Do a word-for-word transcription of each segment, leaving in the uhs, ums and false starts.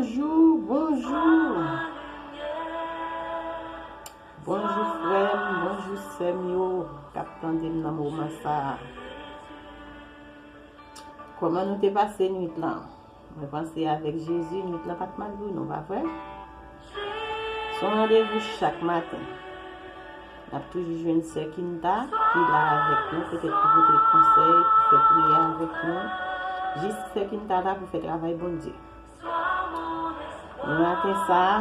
Bonjou, bonjou. Bonjou frè m, bonjou sè m yo k ap tande m nan moman sa a. Kòman nou te pase nwit lan? Mwen panse avèk Jezi, nwit lan pa t mal pou nou, pa vre? Se yon randevou chak maten. N ap toujou jwenn sè Kinta ki la avèk nou, petèt pou pote konsèy, pou fè priyè avèk nou. Jis sè Kinta la pou fè travay Bondye. Nan maten sa a,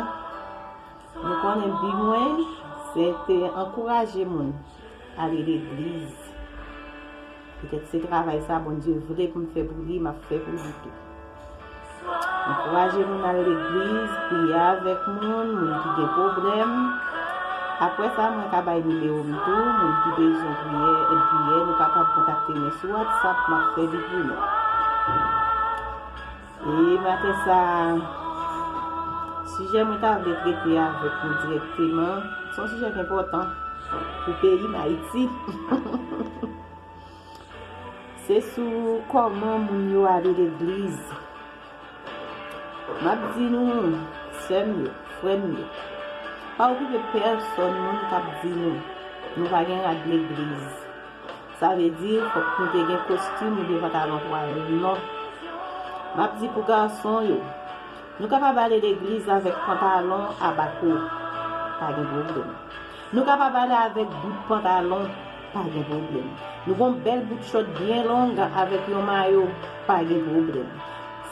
nou konnen bi mwen, se te ankouraje moun ale legliz. Petèt se travay sa Bondye vle pou m fè pou li, m ap fè pou li tou. Ankouraje moun al legliz, priye avèk moun, moun ki gen pwoblèm. Apre sa, mwen ka bay nimewo m tou, moun ki bezwen priyè, èd priyè, nou kapab kontakte mwen sou WhatsApp, m ap fè li pou nou. E maten sa a, sijè mwen ta vle trete avèk nou dirèkteman, se yon sijè ki enpòtan pou peyi m, Ayiti. Se sou kòman moun yo ale legliz. M ap di nou, sè m yo, frè m yo, pa okipe pèsòn moun k ap di nou, nou pa gen rad legliz. Sa vle di, fòk nou te gen kostim oubyen pantalon twal. Non. M ap di pou gason yo, nou kapab ale legliz avèk pantalon abako, pa gen pwoblèm. Nou kapab ale avèk bout pantalon, pa gen pwoblèm. Nou gon bèl bout chòt byen long avèk yon mayo, pa gen pwoblèm.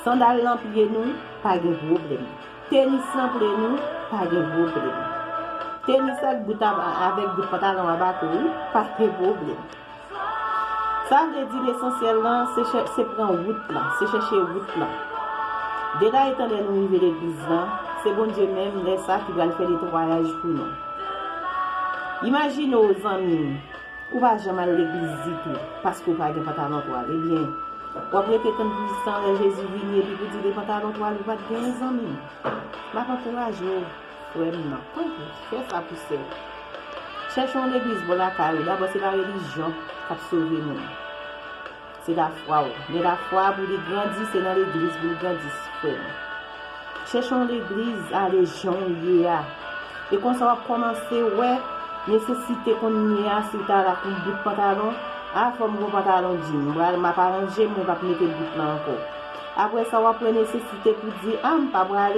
Sandal nan pye nou, pa gen pwoblèm. Tenis nan pye nou, pa gen pwoblèm. Tenis ak bout aba-, avèk bout pantalon abako, wi, pa gen pwoblèm. Sa vle di lesansyèl lan, se chè-, se pran wout lan, se chèche wout lan. Dega etan lè nou rive legliz lan, se Bondye menm lè sa ki pral fè netwayaj pou nou. Imajine w, zanmi m, ou pa janm al legliz ditou, paske w pa gen pantalon twal. Ebyen, w ap rete tann pou jistan lè Jezi vini epi pou di de pantalon twal ou pa t genyen, zanmi m. M ap ankouraje w, frè m nan. Tanpri, fè sa pou sè w. Chèche yon legliz bò lakay ou. Dabò, se pa relijyon k ap sove moun. Se lafwa w. Men lafwa pou li grandi, se nan legliz pou li grandi, frè m. Chèche yon legliz, ale jan w ye a. E konsa w ap kòmanse wè nesesite kounye a, si w ta la pou bout pantalon, a fò m gon pantalon djin, m pral, m ap aranje m, mwen p ap mete bout lan ankò. Apre sa, w ap wè nesesite pou di, a, m pa prale.